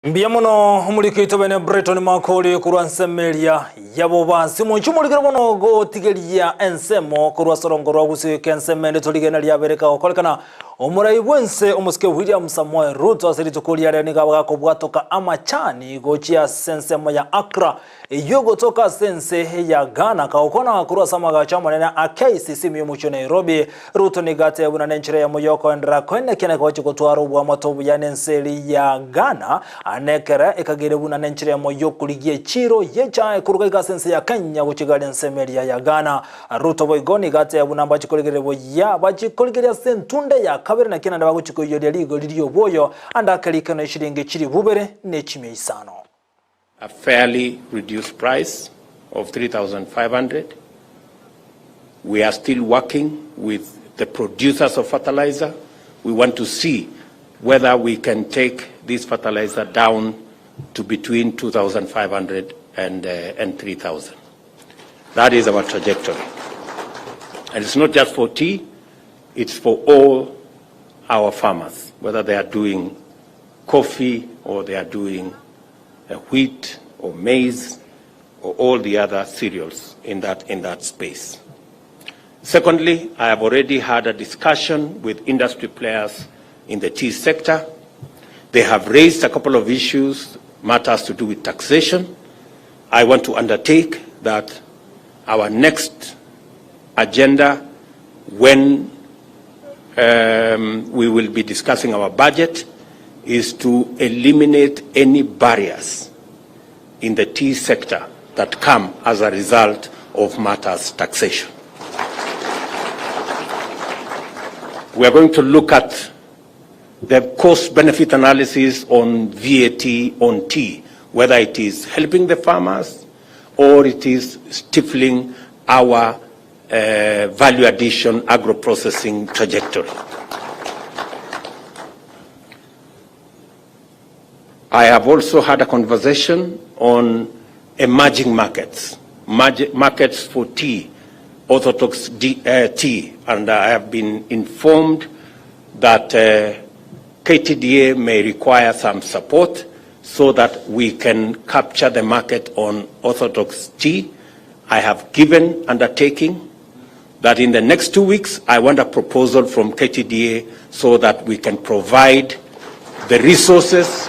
Mbuya mono omoriki oito bene Briton Makori korwa ensemo eria ya Bobasi. Omochie omorikire bono gotigeria ensemo korwa ase orongo rwa Gusii goika ensemo ende torigena riabereka gokorekana. Omorai bw'ense omosike William Samoei Ruto ase rituko riarero nigo agakobwatoka amachani gochia ase ensemo ya Accra Eyio gotoka ase ense ya Ghana kagokwana korwa ase amagacho amanene a KICC ime y'omochie o Nairobi, Ruto nigo ateba buna nenchera eyemo y'okoenderera koenekia na gochia gotwara oboamate obuya nense eria ya Ghana ane ekere ekageire buna nenchera eyemo y'okorigia echiiro y'echae koruga iga ase ense ya Kenya gochia iga aria ensemo eria ya Ghana. Ruto boigo nigo ateba buna mbachie korigereria buya bachie korigereria ase entunda ya kabere naki naende bagochia koiyoria rigori ri'oboyo ande ake rikano eshiringi chilifu ibere ne chimia isano. A fairly reduced price of 3,500. We are still working with the producers of fertilizer. We want to see whether we can take this fertilizer down to between 2,500 and, uh, and 3,000. That is our trajectory. And it's not just for tea, it's for all our farmers, whether they are doing coffee or they are doing uh, wheat or maize or all the other cereals in that, in that space. Secondly, I have already had a discussion with industry players in the tea sector. They have raised a couple of issues, matters to do with taxation. I want to undertake that our next agenda when um, we will be discussing our budget is to eliminate any barriers in the tea sector that come as a result of matters taxation. We are going to look at the cost-benefit analysis on VAT on tea, whether it is helping the farmers or it is stifling our uh, value addition agro-processing trajectory. I have also had a conversation on emerging markets, markets for tea, orthodox D, uh, tea, and I have been informed that uh, KTDA may require some support so that we can capture the market on orthodox tea. I have given undertaking that in the next two weeks, I want a proposal from KTDA so that we can provide the resources